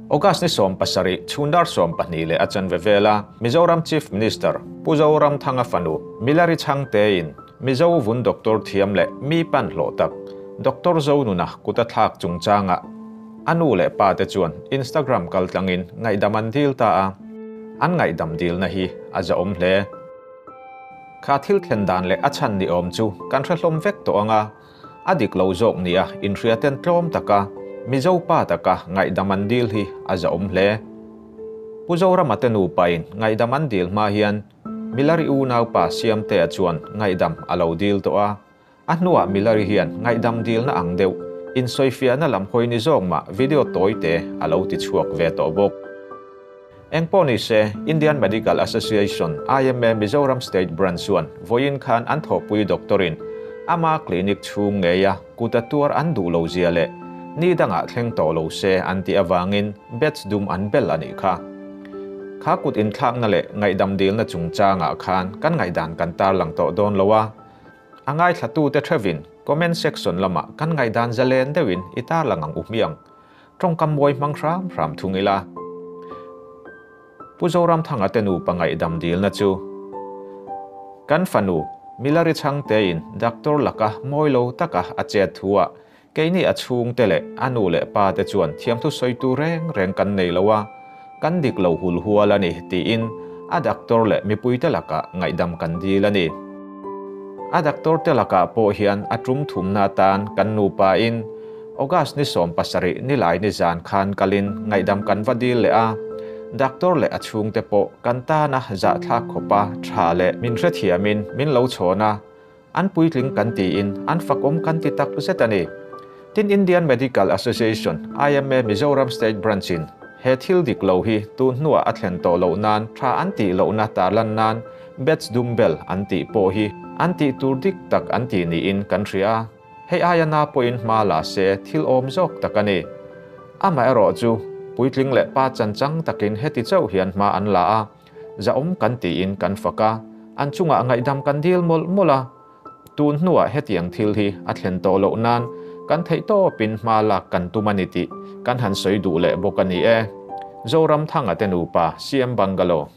August ni 17 chhun dar 12 leh a chanve vela Mizoram Chief Minister Pu Zoramthanga fanu Milari Chhangte-in Mizo vun doctor thiam leh mi pan hlawh tak Doctor Zonuna kut a thlak chungchangah a nu leh pa te chuan Instagram kaltlangin ngaihdam an dil ta a, an ngaihdam dilna hi a zahawm hle. Kha thil thlen dan leh a chhan ni awm chu kan hre hlawm vek tawh ang a, a dik lo zawk nia inhriaten tlawm taka Mizo pa taka ngaihdam an dil hi a zahawm hle. Pu Zorama te nupain ngaihdam an dil hma hian Milari unaupa Siamtea chuan ngaihdam a lo dil tawh a, A hnuah Milari hian ngaihdam dilna ang deuh, insawifiahna lam hawi ni zawk mah video tawite a lo ti chhuak ve tawh bawk. Engpawh ni se, Indian Medical Association, IMA, Mizoram State Branch chuan vawiin khan an thawhpui doctor-in ama clinic chhung ngeia kut a tuar an duh lo zia leh ni dangah thleng tawh lo se an tih avangin beds dum an bel a nih kha. Kha kut inthlakna leh ngaihdam dilna chungchangah khan kan ngaihdan kan tarlang tawh dawn lo a, A ngaithlatute theuhin comment section lamah kan ngaihdan zalen deuhin i tarlang ang u hmiang. Tawngkam mawi hmang hram hram thung ila. Pu Zoramthanga te nupa ngaihdam dilna chu Kan fanu Milari Chhangtein doctor laka mawi lo taka a chet thuah keini a chhungte leh a nu leh pa te chuan thiamthu sawitu reng reng kan nei lo a, kan dik lo hul hual a ni tiin a doctor leh mipuite lakah ngaihdam kan dil a ni. A doctor te lakah pawh hian a tum thumna atan kan nupain August ni 17 nilai ni zan khan kalin ngaihdam kan va dil leh a, doctor leh a chhungte pawh kan tana zahthlak khawpa tha leh min hrethiamin min lo chhawn a, An puitling kan tiin an fakawm kan ti tak zet a ni. Tin Indian Medical Association, IMA, Mizoram State Branch-in he thil dik lo hi tun hnuah a thlen tawh loh nan tha an tih lohna tarlan nan Beds dum bel an tih pawh hi an tih tur dik tak an ti niin kan hria a. Hei aia na pawhin hma la se thil awm zawk tak a ni. Amaherawh chu puitling leh pa chanchang takin heti chauh hian hma an la a. Zahawm kan tiin kan fak a, an chungah ngaihdam kan dil mawlh mawlh a. Tun hnuah hetiang thil hi a thlen tawh loh nan kan theih tawpin hma lak kan tum a ni tih kan han sawi duh leh bawk a ni e. Zoramthanga te nupa CM Bungalow.